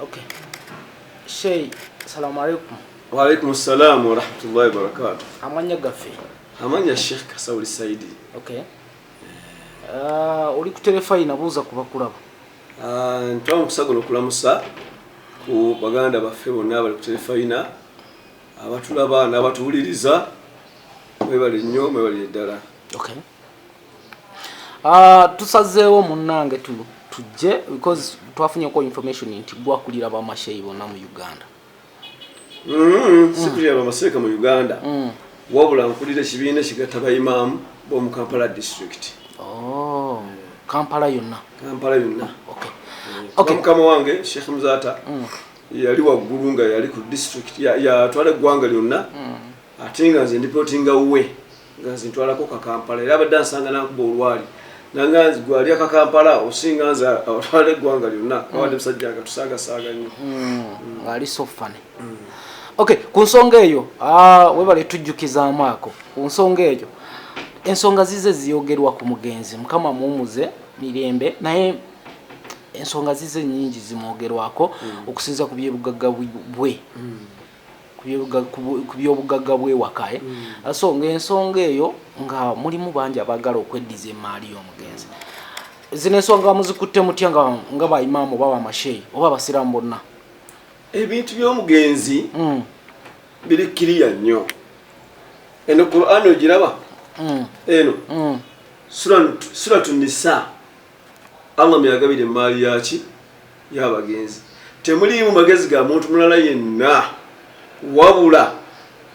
Okay. Sheikh, salamu alaikum. Wa alaikum salam wa rahmatullahi wa barakatuh. Amanya gaffe. Amanya Sheikh Kasawuli Saidi. Okay. Oli ku terefayina, buuza ku bakulaba. Ntwala omukisa guno okulamusa ku baganda baffe bonna abali ku terefayina, abatulaba n'abatuwuliriza. Mwebale nnyo, mwebalire ddala. Okay. Tusazeewo munnange tujje because twafunyeko information nti gwakulira bamasheyi bonna mu Uganda. Sikulira bamaseeka mu Uganda, wabula nkulira ekibiina ekigatta bayimaamu b'omu Kampala District. Oh, Kampala yonna. Kampala yonna. Okay. Mukama wange Sheikh Muzaata yali waggulu nga yali ku district, yatwala eggwanga lyonna, ate nga nze ndipootinga we, nga nze ntwalako kakampala. Era abadde ansanga nankuba olwali nanga nze gwali akakampala osinga nze atwala eggwanga lyonna. Abadde musajja nga tusaagasaaga nnyo. Ng'ali so funny. Okay, ku nsonga eyo, webale tujjukizaamu ako. Ku nsonga eyo, ensonga zize ziyogerwa ku mugenzi, Mukama muwumuze mirembe, naye ensonga zize nyingi zimwogerwako okusinza ku byebugagga bwe ku byobugagga bwewaka, eh? So ng'ensonga eyo nga mulimu bangi abaagala okweddiza emaali y'omugenzi. Zino ensonga muzikutte mutya nga baimaamu oba bamasheyi oba abasiraamu bonna? Ebintu by'omugenzi biri kiriya nnyo. Eno Qur'ani ogiraba? Eno Suratu Nisa, Allah mweyagabira emaali yaki y'abagenzi. Temuliimu magezi ga muntu mulala yenna, wabula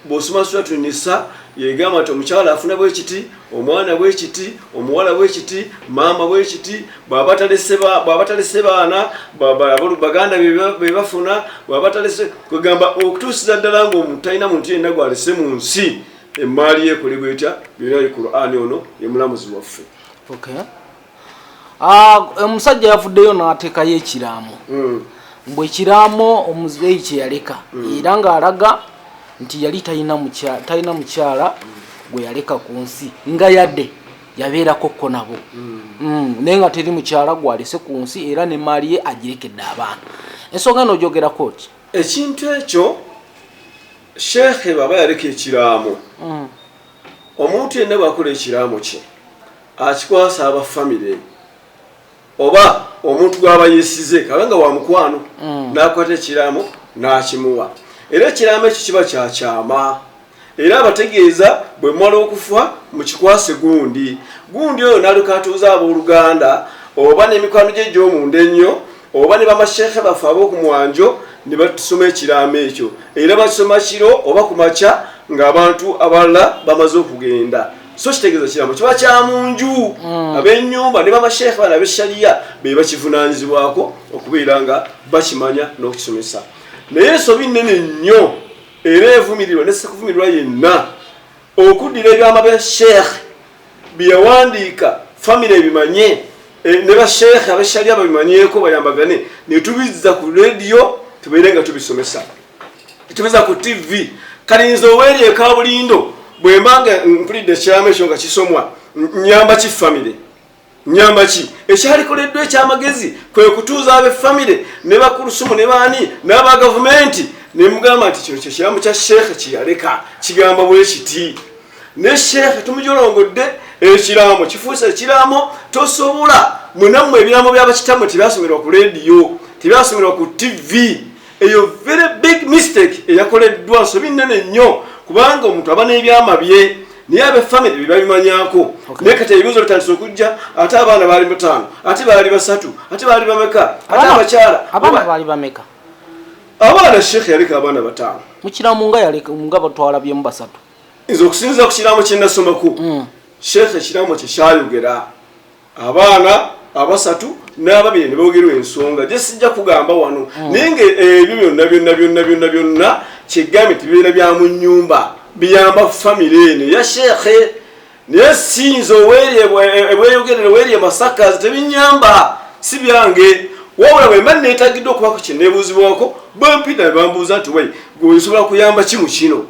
bw'osoma Suratu Nisa yegamba nti omukyala afuna bwe kiti, omwana bwe kiti, omuwala bwe kiti, maama bwe kiti, bw'aba talese baana, baganda be bafuna, bw'aba talese, kwegamba okutuusiza ddala ng'omuntu talina muntu yenna gw'alese mu nsi, emaali ye ekolebwa etya, byonna ye Qur'ani. Ono ye mulamuzi waffe. Okay. Omusajja yavuddeyo n'ateekayo ekiraamo mbwe ekiraamo omuzeeyi kye yaleka, era ng'alaga nti yali talina mukyala gwe yaleka ku nsi, nga yadde yabeerako ko nabo, naye nga teri mukyala gwalese ku nsi, era nemaali ye agirekedde abaana. Ensonga eno ogyogerako ki? Ekintu ekyo, sheekhe baba yaleka ekiraamo, omuntu yenna bw'akola ekiraamo kye akikwasa abafamire oba omuntu gw'aba yeesize, kabanga wa mukwano, n'akwata ekiraamo n'akimuwa. Era ekiraamo ekyo kiba kyakyama, era abategeeza bwe mmala okufa mukikwase gundi gundi. Oyo n'alyoka atuuza abooluganda oba n'emikwano gye egy'omunda ennyo oba ne bamasheekhe baffe ab'okumwanjo ne batusoma ekiraamo ekyo. Era bakisoma kiro oba ku makya ng'abantu abalala bamaze okugenda. So kitegeeza kiraamo kiba kya mu nju, ab'ennyumba ne bamasheekhe bano ab'eshariya be bakivunaanyizibwako okubeera nga bakimanya n'okukisomesa. Naye ensobi nnene nnyo era evumirirwa ne sekuvumirirwa yenna okuddira ebyama bya sheekhe byeyawandiika, famire ebimanye, ne basheekhe abeshariya babimanyeeko, bayambagane, ne tubizza ku rediyo tubeere nga tubisomesa, tubizza ku TV. Kali nze oweeri ekabulindo bwe mba nga mpulidde ekyama ekyo nga kisomwa, nyamba ki famire? Nyamba ki? Ekyalikoleddwa ekyamagezi kwe kutuuza ab'effamire ne bakulusumu ne baani n'aba gavumenti ne mugamba nti kino kyekiramu kya sheekhe kyeyaleka, kigamba bwe kiti, ne sheekhe tumujolongodde, ekiraamo kifuuse ekiraamo. Tosobola mwenammwe ebiraamo by'abakitammwe tebyasomerwa ku rediyo, tebyasomerwa ku TV. Eyo very big mistake eyakoleddwa, nsobi nnene nnyo, kubanga omuntu aba n'ebyama bye, naye abefamire bebabimanyako. Naye kati ebibuuzo bitandise okujja, ate abaana baali bataano, ate baali basatu, ate baali bameka, ate abakyala. Abaana baali bameka? Abaana, sheekhe yaleka abaana bataano. Mukiramu nga yaleka nga batwalabyemu basatu. Nze okusinziira ku kiraamo kye nasomako, sheekhe ekiraamo kye kyayogera abaana abasatu n'ababiri ne boogerwa ensonga gye sijja kugamba wano, naye nga ebyo byonna byonna byonna byonna byonna kyegambye tibibeera bya mu nnyumba, biyamba famire eno eya sheekhe. Naye sinza oweeri ebweyogerere, oweeri e Masaka, tebinyamba, si byange. Wabula bwe mba neetagiddwa okubako kye neebuuzibwako, bwe mpita ne bambuuza nti, "Wei gwe, osobola kuyamba ki mu kino?"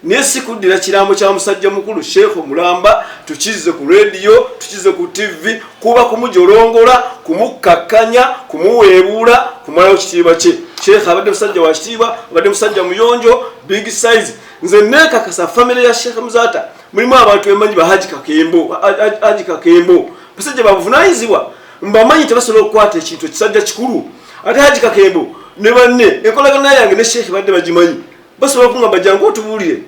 Naye si kuddira kiraamo kya musajja mukulu Sheikh Mulamba tukizze ku rediyo, tukizze ku TV, kuba kumujolongola, kumukkakkanya, kumuweebuula, kumalawo kitiibwa kye. Sheikh abadde musajja wa kitiibwa, abadde musajja muyonjo, big size. Nze neekakasa famire ya Sheikh Muzaata mulimu abantu bemanyi ba Haji Kakembo, Haji Kakembo basajja babuvunaanyizibwa, mbamanyi tebasobola okukwata ekintu ekisajja kikulu. Ate Haji Kakembo ne banne enkolagana yange ne Sheikh badde bagimanyi, basobola okungamba jangu otubuulire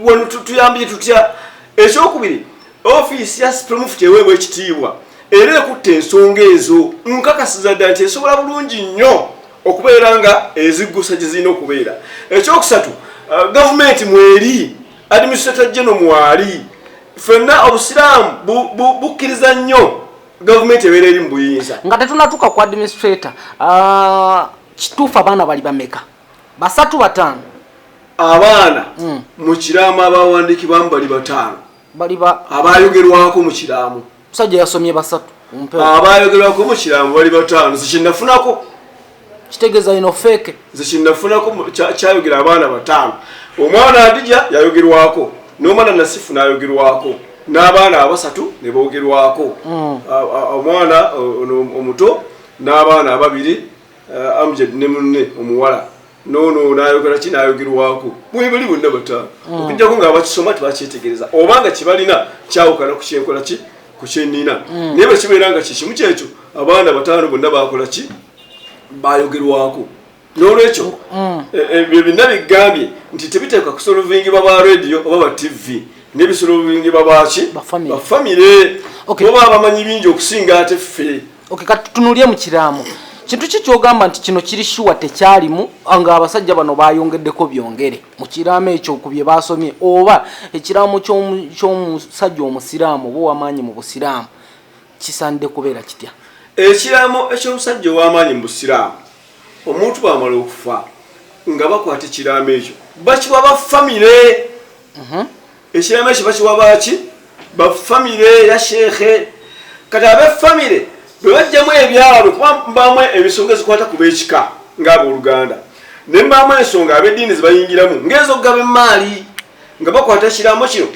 wano tuyambye tutya. Ekyokubiri, ofiisi ya Supreme Mufti eweebwa ekitiibwa era ekutta ensonga ezo. Nkakasiza ddala nti esobola bulungi nnyo okubeera nga eziggusa gye zirina okubeera. Ekyokusatu, gavumenti mweri, administrator general mwali, ffenna obusiraamu bukkiriza nnyo gavumenti ebeera eri mu buyinza. Nga tetunatuuka ku administrator, kituufu abaana bali bameka? 3, 5? Abaana mu kiraamo abawandiikibwamu bali 5. Bali ba Abayogerwako mu kiraamo. Musajja yasomye 3 mpewo. Abayogerwako mu kiraamo bali 5. Nze kyenafunako kitegeeza ino fake. Nze kyenafunako kyayogera abaana 5. Omwana Adija yayogerwako, n'omwana Nasifu n'ayogerwako, n'abaana abasatu ne boogerwako. Omwana ono omuto n'abaana ababiri, Amjad ne munne omuwala nono n'ayogera ki, n'ayogerwako. Mwebali bonna 5. Okuggyako nga abakisoma tebakyetegereza oba nga kibalina kyawukana ku kyenkola ki ku kyenina. Naye bwe kibeera nga kikimu kyekyo, abaana 5 bonna bakola ki, bayogerwako. N'olwekyo ebyo byonna bigambye nti tebiteekwa kusolvingibwa ba radio oba ba TV, n'ebisolvingibwa baki, bafamire, oba abamanyi bingi okusinga ate ffe. Okay, kati tutunulye mu kiraamo. Kintu ki ky'ogamba nti kino kiri sure tekyalimu, nga abasajja bano bayongeddeko byongere mu kiraamo ekyo ku bye basomye, oba ekiraamo ky'omusajja omusiraamu oba ow'amaanyi mu busiraamu kisaanidde kubeera kitya? Ekiraamo eky'omusajja ow'amaanyi mu busiraamu, omuntu bw'amala okufa nga bakwata ekiraamo ekyo bakiwa ba famire. Ekiraamo ekyo bakiwa baki? Ba famire ya sheekhe. Kati ab'effamire bwe bajjamu ebyabwe, kuba mbaamu ensonga ezikwata ku b'ekika ng'abooluganda, ne mbaamu ensonga ab'eddiini ze bayingiramu ng'ez'okugaba emmaali, nga bakwata ekiraamo kino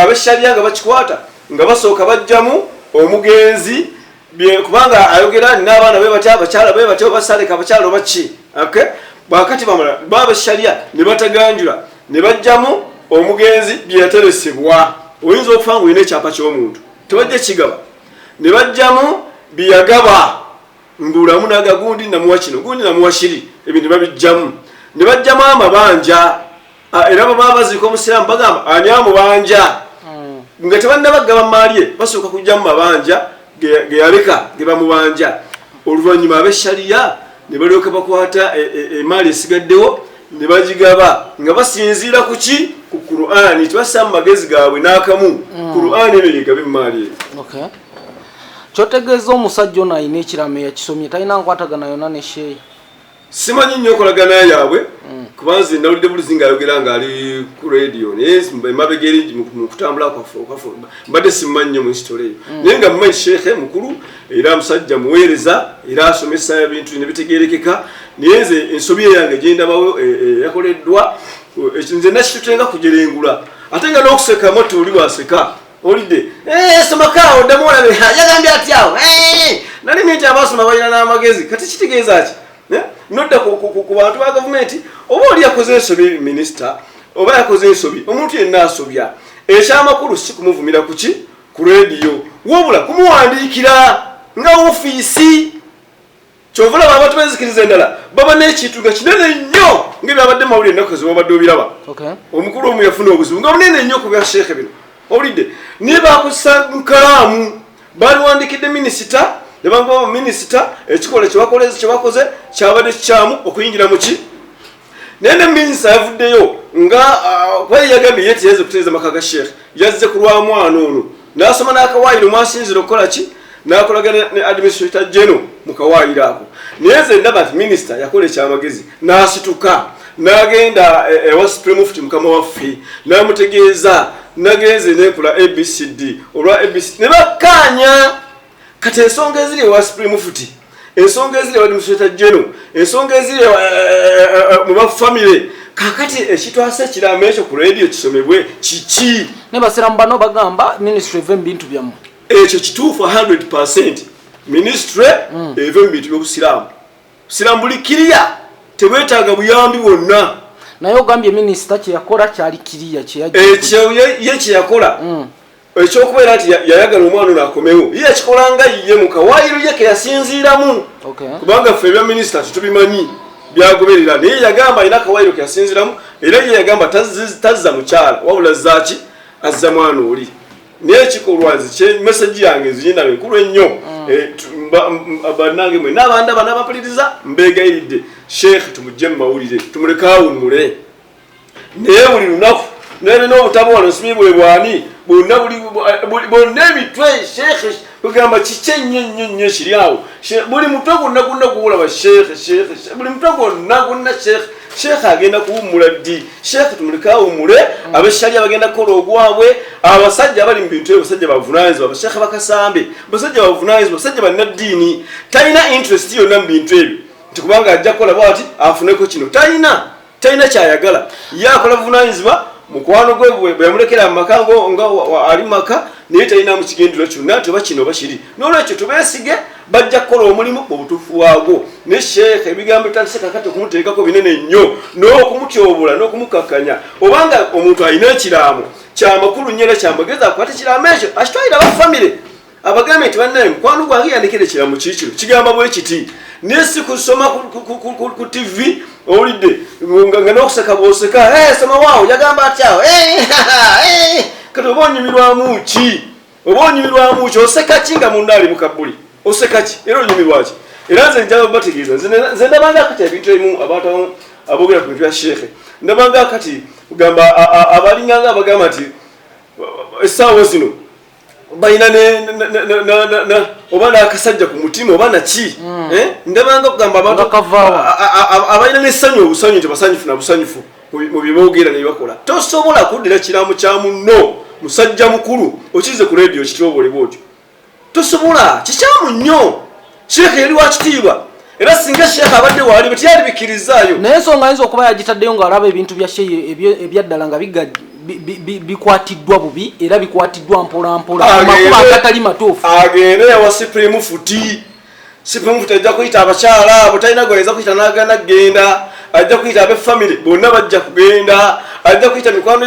ab'essalya nga bakikwata nga basooka bajjamu omugenzi, kubanga ayogera n'abaana be batya, abakyala be batya, oba saleka abakyala oba ki. Okay, bwakati bamala baba shalya ne bataganjula ne bajjamu omugenzi bye yateresebwa. Oyinza okufa ng'olina ekyapa ky'omuntu, tebajja kigaba. Ne bajjamu bye yagaba mbulamu naga gundi namuwa kino, gundi namuwa kiri, ebintu babijjamu. Ne bajjamu amabanja. Era baba baziika omusiraamu bagamba ani amubanja, nga tebannabagaba maali ye basooka kujjamu mabanja ge yaleka ge bamubanja. Oluvannyuma ab'eshariya ne balyoka bakwata emaali esigaddewo ne bagigaba nga basinziira ku ki? Ku Qur'ani. Tebassa mu magezi gaabwe n'akamu. Qur'ani eno yegaba emaali eyo. Okay. Kyotegeeza omusajja ono alina ekiraamo eyakisomye talina nkwatagana yonna ne sheeyi? Simanyi nnyo nkolagana yaabwe, kuba nze nawulidde bulizi ng'ayogera ng'ali ku radio, naye emabega eri mu kutambula kwaffe okwaffe mbadde simumanyi nnyo mu history eyo. Naye nga mumanyi sheekhe mukulu era musajja muweereza era asomesa ebintu ne bitegeerekeka. Naye nze ensobi eyange gye ndabawo yakoleddwa, nze nakitutenga kujerengula, ate nga n'okuseka mwattu oli bw'aseka olidde somakaawo ddamu olabe yagambye atyawo nali nti abasoma balina n'amagezi. Kati kitegeeza ki? Nodda ku bantu ba gavumenti, oba oli yakoze ensobi minisita, oba yakoze ensobi omuntu yenna asobya. Ekyamakulu si kumuvumira kuki ku rediyo, wabula kumuwandiikira nga ofiisi. Kyova olaba abantu b'enzikiriza endala baba n'ekintu nga kinene nnyo ng'ebyabadde mu mawulire ennaku ezo babadde obiraba. Omukulu omu yafuna obuzibu nga bunene nnyo ku bya sheekhe bino, owulidde, naye bakusa nkalaamu baliwandikidde minisita ne bagamba minisita ekikolwa kyebakoze kyabadde kikyamu okuyingira mu ki. Naye ne minisita yavuddeyo nga kuba ye yagambye ye teyazze kutereeza maka ga sheekhe, yazze ku lwa mwana ono n'asoma n'akawaayiro mwasinzira okukola ki n'akolagana ne administrator general mu kawaayiro ako. Naye nze ndaba nti minisita yakola ekyamagezi n'asituka n'agenda ewa Supreme Mufti mukama waffe n'amutegeeza nagenze nekola ABCD olwa ABCD ne bakkaanya. Kati ensonga eziri ewa Supreme Mufti, ensonga eziri ewa administrator general, ensonga eziri mu bafamire. Kakati ekitwasa ekiraamo ekyo ku rediyo kisomebwe kiki? Ne basiramu bano bagamba ministry eve mu bintu byammwe. Ekyo kituufu 100%. Ministry eve mu bintu by'obusiraamu. Busiraamu buli kiriya, tebwetaaga buyambi bwonna. Naye ogambye minisita kyeyakola kyali kiriya. Ekyo ye kyeyakola ekyokubeera nti yayagala omwana ono akomewo, ye yakikolanga ye mu kawaayiro ye ke yasinziiramu, kubanga ffe ebya minisita tetubimanyi byagoberera, naye yagamba alina akawaayiro ke yasinziiramu. Era ye yagamba tazza mukyala, wabula zaki azza mwana oli. Naye ekikolwa nze message yange nziyina enkulu ennyo. Bannange mwenna abandaba n'abapuliriza, mbeegayiridde, Sheekh tumugye mu mawulire, tumuleke awummule. Naye buli lunaku nalina obutabo wano, simanyi bwe bwani, bonna bonna emitwe Sheekh. Kugamba kiki ennyo ennyo nnyo ekiri awo? Buli mutwe gwonna gwonna guwulaba Sheekh, Sheekh, buli mutwe gwonna gwonna Sheekh. Sheekh agenda kuwummula ddi? Sheekh tumuleke awummule. Abeshali abagenda kukola ogwabwe, abasajja abali mu bintu ebyo basajja bavunanyizibwa. Basheekh bakasambe basajja bavunanyizibwa, basajja bannaddiini. Talina interest yonna mu bintu ebyo nti kubanga ajja kukola bwati afuneko kino. Talina kyayagala, ye akola buvunanyizibwa mukwano gwe bwe yamulekera mu maka nga ali mu maka, naye talina mu kigendero kyonna nti oba kino oba kiri. N'olwekyo tubeesige, bajja kukola omulimu mu butuufu bwagwo. Ne Sheekh ebigambo bitandise kakati okumuteekako binene nnyo n'okumutyobola n'okumukakkanya. Obanga omuntu alina ekiraamo kyamakulu nnyo era kyamagezi, akwate ekiraamo ekyo akitwalire aba famire, abagambe nti bannaye, mukwano gwange yandekera ekiraamo kiikino, kigamba bwe kiti, naye si kusoma ku TV. Owulidde nga n'okuseka bw'oseka, "Soma waawo, yagamba atyawo?" Kati oba onyumirwamu ki? Oba onyumirwamu ki? Oseka ki nga munna ali mu kabbuli? Oseka ki era onyumirwa ki? Era nze njala bategeeza, nze ndabanga kati ebintu ebimu, abantu abamu aboogera ku bintu bya sheekhe, ndabanga kati kugamba abalinganga abagamba nti essaawa zino balina oba n'akasajja ku mutima oba naki. Eh? Ndabanga kugamba abantu Nga kavaawa. Abalina n'essanyu, obusanyu nti basanyufu na busanyufu mu byeboogera ne byebakola. Tosobola kuddira kiramu kya munno, musajja mukulu, okize ku rediyo kityobole bwotyo, tosobola. Kikyamu nnyo. Sheekhe yali wa kitiibwa, era singa sheekhe abadde waali bwe tiyalibikirizaayo. Naye ensonga ayinza okuba yagitaddeyo ng'alaba ebintu bya sheyi ebyaddala nga bikwatiddwa bubi era bikwatiddwa mpola mpola mu makubo agatali matuufu. Agende ewa Supreme Mufti. Supreme Mufti ajja kuyita abakyala abo, talina gwayinza kuyita n'agana kugenda. Ajja kuyita ab'efamire bonna, bajja kugenda. Ajja kuyita mikwano.